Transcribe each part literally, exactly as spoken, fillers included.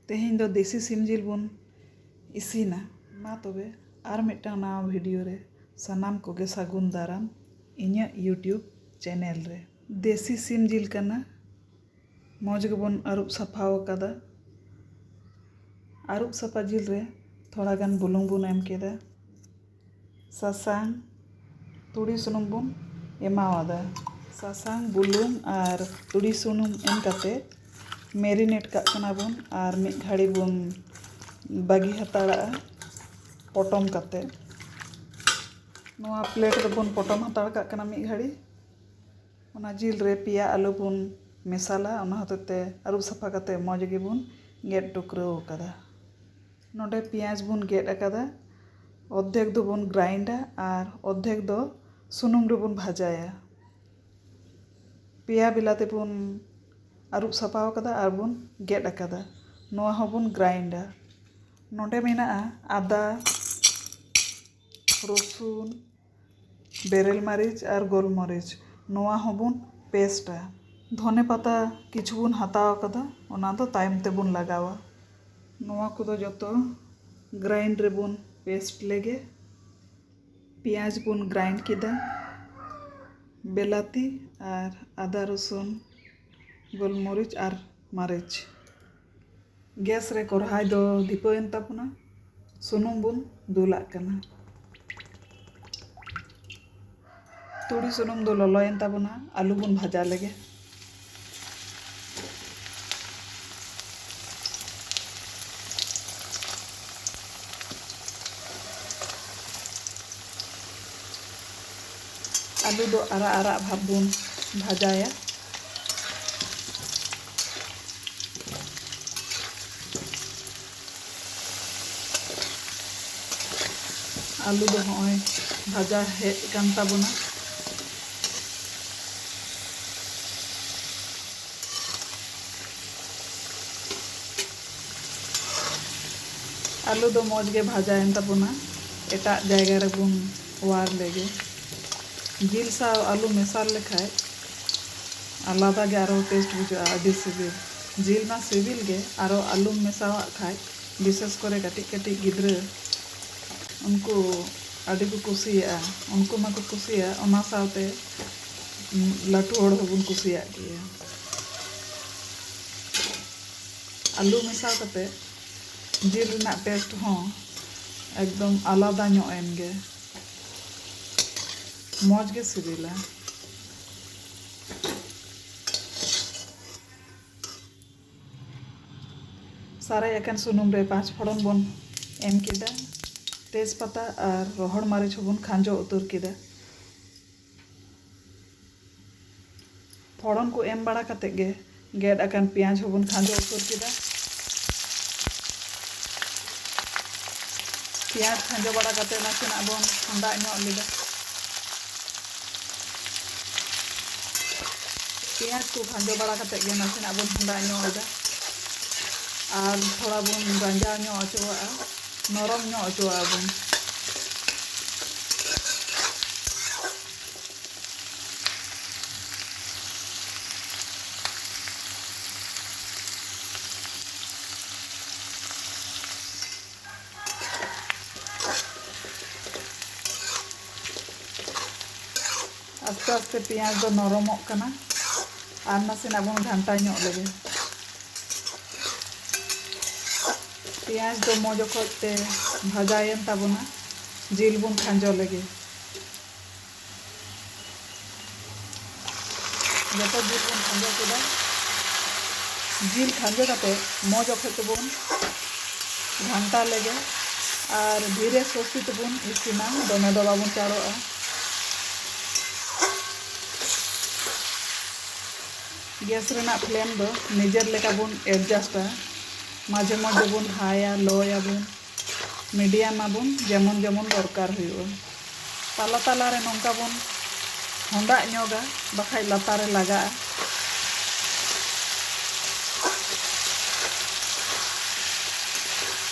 ᱛᱮᱦᱮᱧ ᱫᱚ ᱫᱮᱥᱤ ᱥᱤᱢ ᱡᱤᱞ ᱵᱚᱱ ᱤᱥᱤᱱᱟ᱾ ᱢᱟ ᱛᱚᱵᱮ, ᱟᱨ ᱢᱤᱫᱴᱟᱝ ᱱᱟᱣᱟ ᱵᱷᱤᱰᱤᱭᱳ ᱨᱮ ᱥᱟᱱᱟᱢ ᱠᱚᱜᱮ ᱥᱟᱹᱜᱩᱱ ᱫᱟᱨᱟᱢ ᱤᱧᱟᱹᱜ YouTube ᱪᱮᱱᱮᱞ ᱨᱮ᱾ ᱫᱮᱥᱤ ᱥᱤᱢ ᱡᱤᱞ ᱠᱟᱱᱟ, ᱢᱚᱡᱽ ᱜᱮᱵᱚᱱ ᱟᱹᱨᱩᱵ ᱥᱟᱯᱷᱟ ᱟᱠᱟᱫᱟ᱾ ᱟᱹᱨᱩᱵ ᱥᱟᱯᱷᱟ ᱡᱤᱞ ᱨᱮ ᱛᱷᱚᱲᱟ ᱜᱟᱱ ᱵᱩᱞᱩᱝ ᱵᱚᱱ ᱮᱢ ᱠᱮᱫᱟ, ᱥᱟᱥᱟᱝ, ᱛᱩᱲᱤ ᱥᱩᱱᱩᱢ ᱵᱚᱱ ᱮᱢᱟᱣᱟᱫᱟ᱾ ᱥᱟᱥᱟᱝ, ᱵᱩᱞᱩᱝ ᱟᱨ ᱛᱩᱲᱤ ᱥᱩᱱᱩᱢ ᱮᱢ ᱠᱟᱛᱮ ᱢᱮᱨᱤᱱᱮᱴ ᱠᱟᱜ ᱠᱟᱱᱟ ᱵᱚᱱ ᱟᱨ ᱢᱤᱫ ᱜᱷᱟᱹᱲᱤ ᱵᱚᱱ ᱵᱟᱹᱜᱤ ᱦᱟᱛᱟᱲᱟᱜᱼᱟ ᱯᱚᱴᱚᱢ ᱠᱟᱛᱮ᱾ ᱱᱚᱣᱟ ᱯᱞᱮᱴ ᱨᱮᱵᱚᱱ ᱯᱚᱴᱚᱢ ᱦᱟᱛᱟᱲ ᱠᱟᱜ ᱠᱟᱱᱟ ᱢᱤᱫ ᱜᱷᱟᱹᱲᱤ᱾ ᱚᱱᱟ ᱡᱤᱞ ᱨᱮ ᱯᱮᱭᱟ ᱟᱹᱞᱩ ᱵᱚᱱ ᱢᱮᱥᱟᱞᱟ, ᱚᱱᱟ ᱦᱚᱛᱮᱡ ᱛᱮ ᱟᱹᱨᱩᱵ ᱥᱟᱯᱷᱟ ᱠᱟᱛᱮ ᱢᱚᱡᱽ ᱜᱮᱵᱚᱱ ᱜᱮᱫ ᱴᱩᱠᱨᱟᱹᱣ ᱟᱠᱟᱫᱟ᱾ ᱱᱚᱰᱮ ᱯᱮᱸᱭᱟᱡᱽ ᱵᱚᱱ ᱜᱮᱫ ᱟᱠᱟᱫᱟ, ᱚᱨᱫᱷᱮᱠ ᱫᱚᱵᱚᱱ ᱜᱨᱟᱭᱤᱱᱰᱟ ᱟᱨ ᱚᱨᱫᱷᱮᱠ ᱫᱚ ᱥᱩᱱᱩᱢ ᱨᱮᱵᱚᱱ ᱵᱷᱟᱡᱟᱭᱟ᱾ ᱯᱮᱭᱟ ᱵᱤᱞᱟᱛᱤ ᱵᱚᱱ ᱟᱹᱨᱩᱵ ᱥᱟᱯᱷᱟ ᱟᱠᱟᱫᱟ ᱟᱨ ᱵᱚᱱ ᱜᱮᱫ ᱟᱠᱟᱫᱟ᱾ ᱱᱚᱣᱟ ᱦᱚᱸᱵᱚᱱ ᱜᱨᱟᱭᱤᱱᱰᱟ᱾ ᱱᱚᱰᱮ ᱢᱮᱱᱟᱜᱼᱟ ᱟᱫᱟ, ᱨᱚᱥᱩᱱ, ᱵᱮᱨᱮᱞ ᱢᱟᱹᱨᱤᱪ ᱟᱨ ᱜᱳᱞᱢᱚᱨᱤᱪ, ᱱᱚᱣᱟ ᱦᱚᱸᱵᱚᱱ ᱯᱮᱥᱴᱟ᱾ ᱫᱷᱚᱱᱮ ᱯᱟᱛᱟ ᱠᱤᱪᱷᱩ ᱵᱚᱱ ᱦᱟᱛᱟᱣ ᱟᱠᱟᱫᱟ, ᱚᱱᱟ ᱫᱚ ᱛᱟᱭᱚᱢ ᱛᱮᱵᱚᱱ ᱞᱟᱜᱟᱣᱟ᱾ ᱱᱚᱣᱟ ᱠᱚᱫᱚ ᱡᱚᱛᱚ ᱜᱨᱟᱭᱤᱱᱰ ᱨᱮᱵᱚᱱ ᱯᱮᱥᱴ ᱞᱮᱜᱮ᱾ ᱯᱮᱸᱭᱟᱡᱽ ᱵᱚᱱ ᱜᱨᱟᱭᱤᱱᱰ ᱠᱮᱫᱟ, ᱵᱮᱞᱟᱛᱤ ᱟᱨ ᱟᱫᱟ, ᱨᱚᱥᱩᱱ, ᱜᱳᱞᱢᱚᱨᱤᱪ ᱟᱨ ᱢᱟᱹᱨᱤᱪ᱾ ᱜᱮᱥ ᱨᱮ ᱠᱚᱨᱦᱟᱭ ᱫᱚ ᱫᱷᱤᱯᱟᱹᱣᱮᱱ ᱛᱟᱵᱚᱱᱟ᱾ ᱥᱩᱱᱩᱢ ᱵᱚᱱ ᱫᱩᱞᱟᱜ ᱠᱟᱱᱟ᱾ ᱛᱩᱲᱤ ᱥᱩᱱᱩᱢ ᱫᱚ ᱞᱚᱞᱚᱭᱮᱱ ᱛᱟᱵᱚᱱᱟ, ᱟᱹᱞᱩ ᱵᱚᱱ ᱵᱷᱟᱡᱟ ᱞᱮᱜᱮ᱾ ᱟᱹᱞᱩ ᱫᱚ ᱟᱨᱟᱜ ᱟᱨᱟᱜ ᱵᱷᱟᱵ ᱵᱚᱱ ᱵᱷᱟᱡᱟᱭᱟ᱾ ᱟᱹᱞᱩ ᱫᱚ ᱦᱚᱸᱜᱼᱚᱭ ᱵᱷᱟᱡᱟ ᱦᱮᱡ ᱟᱠᱟᱱ ᱛᱟᱵᱚᱱᱟ᱾ ᱟᱹᱞᱩ ᱫᱚ ᱢᱚᱡᱽ ᱜᱮ ᱵᱷᱟᱡᱟᱭᱮᱱ ᱛᱟᱵᱚᱱᱟ᱾ ᱮᱴᱟᱜ ᱡᱟᱭᱜᱟ ᱨᱮᱵᱚᱱ ᱚᱣᱟᱨ ᱞᱮᱜᱮ᱾ ᱡᱤᱞ ᱥᱟᱶ ᱟᱹᱞᱩ ᱢᱮᱥᱟᱞ ᱞᱮᱠᱷᱟᱡ ᱟᱞᱟᱫᱟ ᱜᱮ ᱟᱨᱚ ᱴᱮᱥᱴ ᱵᱩᱡᱷᱟᱹᱜᱼᱟ, ᱟᱹᱰᱤ ᱥᱤᱵᱤᱞ᱾ ᱡᱤᱞ ᱢᱟ ᱥᱤᱵᱤᱞ ᱜᱮ, ᱟᱨᱚ ᱟᱹᱞᱩᱢ ᱢᱮᱥᱟᱣᱟᱜ ᱠᱷᱟᱡ, ᱵᱤᱥᱮᱥ ᱠᱚᱨᱮ ᱠᱟᱹᱴᱤᱡ ᱠᱟᱹᱴᱤᱡ ᱜᱤᱫᱽᱨᱟᱹ, ᱩᱱᱠᱩ ᱟᱹᱰᱤ ᱠᱚ ᱠᱩᱥᱤᱭᱟᱜᱼᱟ᱾ ᱩᱱᱠᱩ ᱢᱟᱠᱚ ᱠᱩᱥᱤᱭᱟᱜ, ᱚᱱᱟ ᱥᱟᱶᱛᱮ, ᱩᱸ, ᱞᱟᱹᱴᱩ ᱦᱚᱲ ᱦᱚᱸᱵᱚᱱ ᱠᱩᱥᱤᱭᱟᱜ ᱜᱮᱭᱟ᱾ ᱟᱹᱞᱩ ᱢᱮᱥᱟ ᱠᱟᱛᱮ ᱡᱤᱞ ᱨᱮᱱᱟᱜ ᱴᱮᱥᱴ ᱦᱚᱸ ᱮᱠᱫᱚᱢ ᱟᱞᱟᱫᱟ ᱧᱚᱜ ᱮᱱ ᱜᱮ, ᱢᱚᱡᱽ ᱜᱮ ᱥᱤᱵᱤᱞᱟ᱾ ᱥᱟᱨᱮᱡ ᱟᱠᱟᱱ ᱥᱩᱱᱩᱢ ᱨᱮ ᱯᱟᱸᱪ ᱯᱷᱚᱲᱚᱱ ᱵᱚᱱ ᱮᱢ ᱠᱮᱫᱟ, ᱛᱮᱡᱽ ᱯᱟᱛᱟ ᱟᱨ ᱨᱚᱦᱚᱲ ᱢᱟᱹᱨᱤᱪ ᱦᱚᱸᱵᱚᱱ ᱠᱷᱟᱸᱡᱚ ᱩᱛᱟᱹᱨ ᱠᱮᱫᱟ᱾ ᱯᱷᱚᱲᱚᱱ ᱠᱚ ᱮᱢ ᱵᱟᱲᱟ ᱠᱟᱛᱮ ᱜᱮ ᱜᱮᱫ ᱟᱠᱟᱱ ᱯᱮᱸᱭᱟᱡᱽ ᱦᱚᱸᱵᱚᱱ ᱠᱷᱟᱸᱡᱚ ᱩᱛᱟᱹᱨ ᱠᱮᱫᱟ᱾ ᱯᱮᱸᱭᱟᱡᱽ ᱠᱷᱟᱸᱡᱚ ᱵᱟᱲᱟ ᱠᱟᱛᱮ ᱱᱟᱥᱮᱱᱟᱜ ᱵᱚᱱ ᱦᱚᱸᱰᱟᱜ ᱧᱚᱜ ᱞᱮᱫᱟ᱾ ᱯᱮᱸᱭᱟᱡᱽ ᱠᱚ ᱠᱷᱟᱸᱡᱚ ᱵᱟᱲᱟ ᱠᱟᱛᱮ ᱜᱮ ᱱᱟᱥᱮᱱᱟᱜ ᱵᱚᱱ ᱦᱚᱸᱰᱟᱜ ᱧᱚᱜ ᱮᱫᱟ ᱟᱨ ᱛᱷᱚᱲᱟ ᱵᱚᱱ ᱨᱟᱸᱡᱟᱣ ᱧᱚᱜ ᱦᱚᱪᱚᱣᱟᱜᱼᱟ, ᱱᱚᱨᱚᱢ ᱧᱚᱜ ᱦᱚᱪᱚᱣᱟᱜᱼᱟ ᱵᱚᱱ᱾ ᱟᱥᱛᱮ ᱟᱥᱛᱮ ᱯᱮᱸᱭᱟᱡᱽ ᱫᱚ ᱱᱚᱨᱚᱢᱚᱜ ᱠᱟᱱᱟ, ᱟᱨ ᱱᱟᱥᱮᱱᱟᱜ ᱵᱚᱱ ᱜᱷᱟᱱᱴᱟ ᱧᱚᱜ ᱞᱮᱜᱮ᱾ ᱯᱮᱸᱭᱟᱡᱽ ᱫᱚ ᱢᱚᱡᱽ ᱚᱠᱚᱡ ᱛᱮ ᱵᱷᱟᱡᱟᱭᱮᱱ ᱛᱟᱵᱚᱱᱟ, ᱡᱤᱞ ᱵᱚᱱ ᱠᱷᱟᱸᱡᱚ ᱞᱮᱜᱮ᱾ ᱡᱚᱛᱚ ᱡᱤᱞ ᱵᱚᱱ ᱠᱷᱟᱸᱡᱚ ᱠᱮᱫᱟ᱾ ᱡᱤᱞ ᱠᱷᱟᱸᱡᱚ ᱠᱟᱛᱮ ᱢᱚᱡᱽ ᱚᱠᱚᱡ ᱛᱮᱵᱚᱱ ᱜᱷᱟᱱᱴᱟ ᱞᱮᱜᱮ ᱟᱨ ᱫᱷᱤᱨᱮ ᱥᱩᱥᱛᱤ ᱛᱮᱵᱚᱱ ᱤᱥᱤᱱᱟ, ᱫᱚᱢᱮ ᱫᱚ ᱵᱟᱵᱚᱱ ᱪᱟᱲᱚᱜᱼᱟ᱾ ᱜᱮᱥ ᱨᱮᱱᱟᱜ ᱯᱷᱞᱮᱢ ᱫᱚ ᱱᱤᱡᱮᱨ ᱞᱮᱠᱟ ᱵᱚᱱ ᱮᱰᱡᱟᱥᱴᱟ, ᱢᱟᱡᱷᱮ ᱢᱚᱫᱽᱫᱷᱮ ᱵᱚᱱ ᱦᱟᱭᱟ, ᱞᱳᱭᱟᱵᱚᱱ, ᱢᱤᱰᱤᱭᱟᱢ ᱟᱵᱚᱱ, ᱡᱮᱢᱚᱱ ᱡᱮᱢᱚᱱ ᱫᱚᱨᱠᱟᱨ ᱦᱩᱭᱩᱜᱼᱟ᱾ ᱛᱟᱞᱟ ᱛᱟᱞᱟ ᱨᱮ ᱱᱚᱝᱠᱟ ᱵᱚᱱ ᱦᱚᱸᱰᱟᱜ ᱧᱚᱜᱟ, ᱵᱟᱠᱷᱟᱡ ᱞᱟᱛᱟᱨ ᱨᱮ ᱞᱟᱜᱟᱜᱼᱟ᱾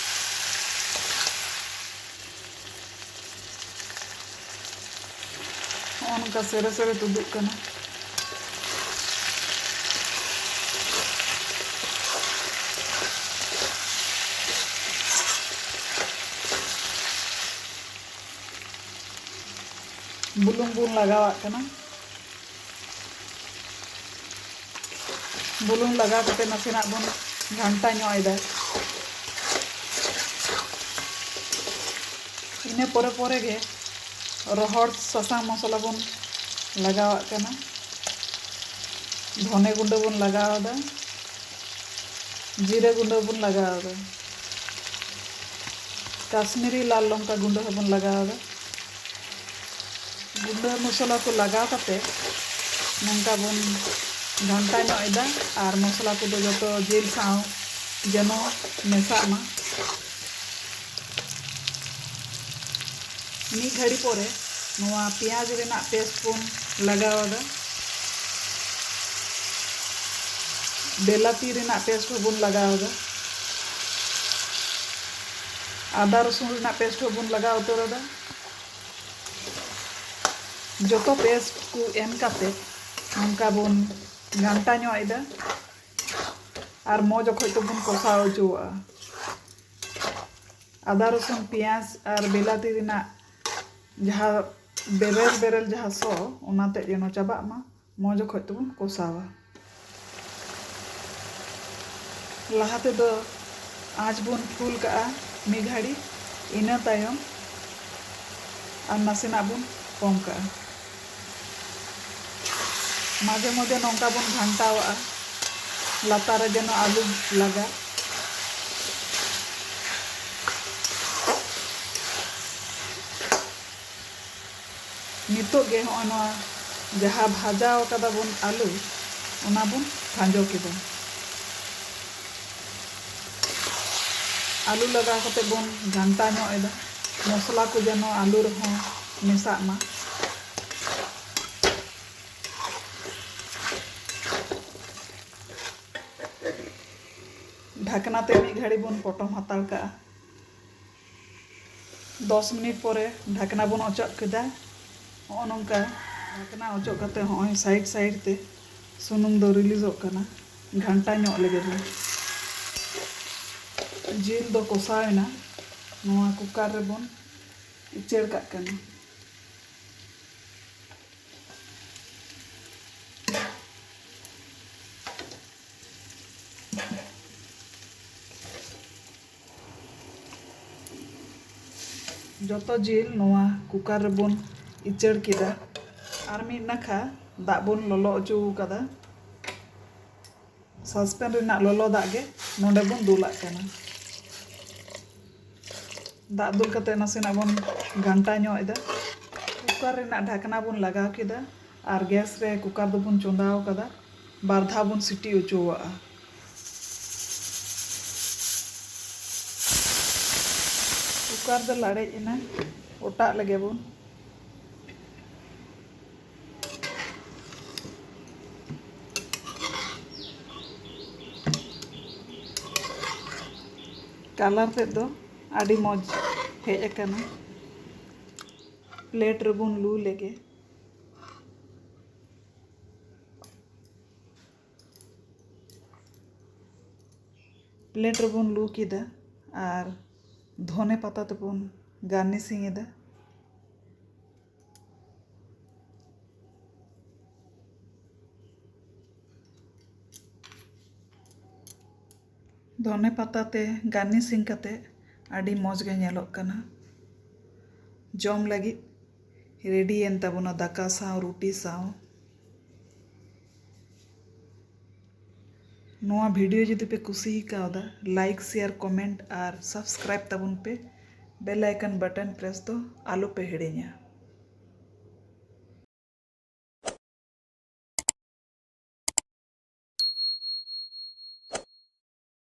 ᱱᱚᱜᱼᱚ ᱱᱚᱝᱠᱟ ᱥᱮᱨᱮ ᱥᱮᱨᱮ ᱛᱩᱫᱩᱜ ᱠᱟᱱᱟ᱾ ᱵᱩᱞᱩᱝ ᱵᱚᱱ ᱞᱟᱜᱟᱣᱟᱜ ᱠᱟᱱᱟ᱾ ᱵᱩᱞᱩᱝ ᱞᱟᱜᱟᱣ ᱠᱟᱛᱮ ᱱᱟᱥᱮᱱᱟᱜ ᱵᱚᱱ ᱜᱷᱟᱱᱴᱟ ᱧᱚᱜ ᱮᱫᱟ᱾ ᱤᱱᱟᱹ ᱯᱚᱨᱮ ᱯᱚᱨᱮ ᱜᱮ ᱨᱚᱦᱚᱲ ᱥᱟᱥᱟᱝ ᱢᱚᱥᱞᱟ ᱵᱚᱱ ᱞᱟᱜᱟᱣᱟᱜ ᱠᱟᱱᱟ᱾ ᱫᱷᱚᱱᱮ ᱜᱩᱸᱰᱟᱹ ᱵᱚᱱ ᱞᱟᱜᱟᱣ ᱮᱫᱟ, ᱡᱤᱨᱟᱹ ᱜᱩᱸᱰᱟᱹ ᱵᱚᱱ ᱞᱟᱜᱟᱣ ᱮᱫᱟ, ᱠᱟᱥᱢᱤᱨᱤ ᱞᱟᱞ ᱞᱚᱝᱠᱟ ᱜᱩᱸᱰᱟᱹ ᱦᱚᱸᱵᱚᱱ ᱞᱟᱜᱟᱣ ᱮᱫᱟ᱾ ᱜᱩᱸᱰᱟᱹ ᱢᱚᱥᱞᱟ ᱠᱚ ᱞᱟᱜᱟᱣ ᱠᱟᱛᱮ ᱱᱚᱝᱠᱟ ᱵᱚᱱ ᱜᱷᱟᱱᱴᱟ ᱧᱚᱜ ᱮᱫᱟ ᱟᱨ ᱢᱚᱥᱞᱟ ᱠᱚᱫᱚ ᱡᱚᱛᱚ ᱡᱤᱞ ᱥᱟᱶ ᱡᱮᱱᱚ ᱢᱮᱥᱟᱜ ᱢᱟ᱾ ᱢᱤᱫ ᱜᱷᱟᱹᱲᱤ ᱯᱚᱨᱮ ᱱᱚᱣᱟ ᱯᱮᱸᱭᱟᱡᱽ ᱨᱮᱱᱟᱜ ᱯᱮᱥᱴ ᱵᱚᱱ ᱞᱟᱜᱟᱣ ᱮᱫᱟ, ᱵᱮᱞᱟᱛᱤ ᱨᱮᱱᱟᱜ ᱯᱮᱥᱴ ᱦᱚᱸᱵᱚᱱ ᱞᱟᱜᱟᱣ ᱮᱫᱟ, ᱟᱫᱟ ᱨᱚᱥᱩᱱ ᱨᱮᱱᱟᱜ ᱯᱮᱥᱴ ᱦᱚᱸᱵᱚᱱ ᱞᱟᱜᱟᱣ ᱩᱛᱟᱹᱨ ᱮᱫᱟ᱾ ᱡᱚᱛᱚ ᱯᱮᱥᱴ ᱠᱚ ᱮᱢ ᱠᱟᱛᱮ ᱱᱚᱝᱠᱟ ᱵᱚᱱ ᱜᱷᱟᱱᱴᱟ ᱧᱚᱜ ᱮᱫᱟ ᱟᱨ ᱢᱚᱡᱽ ᱚᱠᱚᱡ ᱛᱮᱵᱚᱱ ᱠᱚᱥᱟᱣ ᱦᱚᱪᱚᱣᱟᱜᱼᱟ᱾ ᱟᱫᱟ ᱨᱚᱥᱩᱱ ᱯᱮᱸᱭᱟᱡᱽ ᱟᱨ ᱵᱮᱞᱟᱛᱤ ᱨᱮᱱᱟᱜ ᱡᱟᱦᱟᱸ ᱵᱮᱨᱮᱞ ᱵᱮᱨᱮᱞ ᱡᱟᱦᱟᱸ ᱥᱚ, ᱚᱱᱟᱛᱮ ᱡᱮᱱᱚ ᱪᱟᱵᱟᱜ ᱢᱟ, ᱢᱚᱡᱽ ᱚᱠᱚᱡ ᱛᱮᱵᱚᱱ ᱠᱚᱥᱟᱣᱟ᱾ ᱞᱟᱦᱟ ᱛᱮᱫᱚ ᱟᱸᱪ ᱵᱚᱱ ᱯᱷᱩᱞ ᱠᱟᱜᱼᱟ ᱢᱤᱫ ᱜᱷᱟᱹᱲᱤ, ᱤᱱᱟᱹ ᱛᱟᱭᱚᱢ ᱟᱨ ᱱᱟᱥᱮᱱᱟᱜ ᱵᱚᱱ ᱠᱚᱢ ᱠᱟᱜᱼᱟ᱾ ᱢᱟᱡᱷᱮ ᱢᱚᱫᱷᱮ ᱱᱚᱝᱠᱟ ᱵᱚᱱ ᱜᱷᱟᱱᱴᱟᱣᱟᱜᱼᱟ, ᱞᱟᱛᱟᱨ ᱨᱮ ᱡᱮᱱᱚ ᱟᱞᱩ ᱞᱟᱜᱟ᱾ ᱱᱤᱛᱚᱜ ᱜᱮ ᱦᱚᱸᱜᱼᱚᱭ ᱱᱚᱣᱟ ᱡᱟᱦᱟᱸ ᱵᱷᱟᱡᱟᱣ ᱠᱟᱫᱟ ᱵᱚᱱ ᱟᱹᱞᱩ, ᱚᱱᱟ ᱵᱚᱱ ᱠᱷᱟᱸᱡᱚ ᱠᱮᱫᱟ᱾ ᱟᱹᱞᱩ ᱞᱟᱜᱟᱣ ᱠᱟᱛᱮ ᱵᱚᱱ ᱜᱷᱟᱱᱴᱟ ᱧᱚᱜ ᱮᱫᱟ, ᱢᱚᱥᱞᱟ ᱠᱚ ᱡᱮᱱᱚ ᱟᱹᱞᱩ ᱨᱮᱦᱚᱸ ᱢᱮᱥᱟᱜ ᱢᱟ᱾ ᱰᱷᱟᱠᱱᱟ ᱛᱮ ᱢᱤᱫ ᱜᱷᱟᱹᱲᱤ ᱵᱚᱱ ᱯᱚᱴᱚᱢ ᱦᱟᱛᱟᱲ ᱠᱟᱜᱼᱟ᱾ ᱫᱚᱥ ᱢᱤᱱᱤᱴ ᱯᱚᱨᱮ ᱰᱷᱟᱠᱱᱟ ᱵᱚᱱ ᱚᱪᱚᱜ ᱠᱮᱫᱟ᱾ ᱦᱚᱸᱜᱼᱚ ᱱᱚᱝᱠᱟ ᱰᱷᱟᱠᱱᱟ ᱚᱪᱚᱜ ᱠᱟᱛᱮ ᱦᱚᱸᱜᱼᱚᱭ ᱥᱟᱭᱤᱰ ᱥᱟᱭᱤᱰ ᱛᱮ ᱥᱩᱱᱩᱢ ᱫᱚ ᱨᱤᱞᱤᱡᱚᱜ ᱠᱟᱱᱟ᱾ ᱜᱷᱟᱱᱴᱟ ᱧᱚᱜ ᱞᱮᱜᱮ ᱵᱚᱱ᱾ ᱡᱤᱞ ᱫᱚ ᱠᱚᱥᱟᱣ ᱮᱱᱟ᱾ ᱱᱚᱣᱟ ᱠᱩᱠᱟᱨ ᱨᱮᱵᱚᱱ ᱩᱪᱟᱹᱲ ᱠᱟᱜ ᱠᱟᱱᱟ᱾ ᱡᱚᱛᱚ ᱡᱤᱞ ᱱᱚᱣᱟ ᱠᱩᱠᱟᱨ ᱨᱮᱵᱚᱱ ᱤᱪᱟᱹᱲ ᱠᱮᱫᱟ᱾ ᱟᱨ ᱢᱤᱫ ᱱᱟᱠᱷᱟ ᱫᱟᱜ ᱵᱚᱱ ᱞᱚᱞᱚ ᱦᱚᱪᱚ ᱟᱠᱟᱫᱟ᱾ ᱥᱟᱥᱯᱮᱱ ᱨᱮᱱᱟᱜ ᱞᱚᱞᱚ ᱫᱟᱜ ᱜᱮ ᱱᱚᱰᱮ ᱵᱚᱱ ᱫᱩᱞᱟᱜ ᱠᱟᱱᱟ᱾ ᱫᱟᱜ ᱫᱩᱞ ᱠᱟᱛᱮ ᱱᱟᱥᱮᱱᱟᱜ ᱵᱚᱱ ᱜᱷᱟᱱᱴᱟ ᱧᱚᱜ ᱮᱫᱟ᱾ ᱠᱩᱠᱟᱨ ᱨᱮᱱᱟᱜ ᱰᱷᱟᱠᱱᱟ ᱵᱚᱱ ᱞᱟᱜᱟᱣ ᱠᱮᱫᱟ ᱟᱨ ᱜᱮᱥ ᱨᱮ ᱠᱩᱠᱟᱨ ᱫᱚᱵᱚᱱ ᱪᱚᱸᱫᱟᱣ ᱠᱟᱫᱟ᱾ ᱵᱟᱨ ᱫᱷᱟᱣ ᱵᱚᱱ ᱥᱤᱴᱤ ᱦᱚᱪᱚᱣᱟᱜᱼᱟ᱾ ᱠᱩᱠᱟᱨ ᱫᱚ ᱞᱟᱲᱮᱡ ᱮᱱᱟ, ᱚᱴᱟᱜ ᱞᱮᱜᱮ ᱵᱚᱱ᱾ ᱠᱟᱞᱟᱨ ᱛᱮᱫ ᱫᱚ ᱟᱹᱰᱤ ᱢᱚᱡᱽ ᱦᱮᱡ ᱟᱠᱟᱱᱟ᱾ ᱯᱞᱮᱴ ᱨᱮᱵᱚᱱ ᱞᱩ ᱞᱮᱜᱮ᱾ ᱯᱞᱮᱴ ᱨᱮᱵᱚᱱ ᱞᱩ ᱠᱮᱫᱟ ᱟᱨ ᱫᱷᱚᱱᱮ ᱯᱟᱛᱟ ᱛᱮᱵᱚᱱ ᱜᱟᱨᱱᱤᱥᱤᱝ ᱮᱫᱟ᱾ ᱫᱷᱚᱱᱮ ᱯᱟᱛᱟ ᱛᱮ ᱜᱟᱨᱱᱤᱥᱤᱝ ᱠᱟᱛᱮ ᱟᱹᱰᱤ ᱢᱚᱡᱽ ᱜᱮ ᱧᱮᱞᱚᱜ ᱠᱟᱱᱟ᱾ ᱡᱚᱢ ᱞᱟᱹᱜᱤᱫ ᱨᱮᱰᱤᱭᱮᱱ ᱛᱟᱵᱚᱱᱟ ᱫᱟᱠᱟ ᱥᱟᱶ, ᱨᱩᱴᱤ ᱥᱟᱶ᱾ ᱱᱚᱣᱟ ᱵᱷᱤᱰᱤᱭᱳ ᱡᱩᱫᱤ ᱯᱮ ᱠᱩᱥᱤ ᱠᱟᱣᱫᱟ, ᱞᱟᱭᱤᱠ, ᱥᱮᱭᱟᱨ, ᱠᱚᱢᱮᱱᱴ ᱟᱨ ᱥᱟᱵᱥᱠᱨᱟᱭᱤᱵ ᱛᱟᱵᱚᱱ ᱯᱮ᱾ ᱵᱮᱞ ᱟᱭᱠᱚᱱ ᱵᱟᱴᱚᱱ ᱯᱨᱮᱥ ᱫᱚ ᱟᱞᱚ ᱯᱮ ᱦᱤᱲᱤᱧᱟ᱾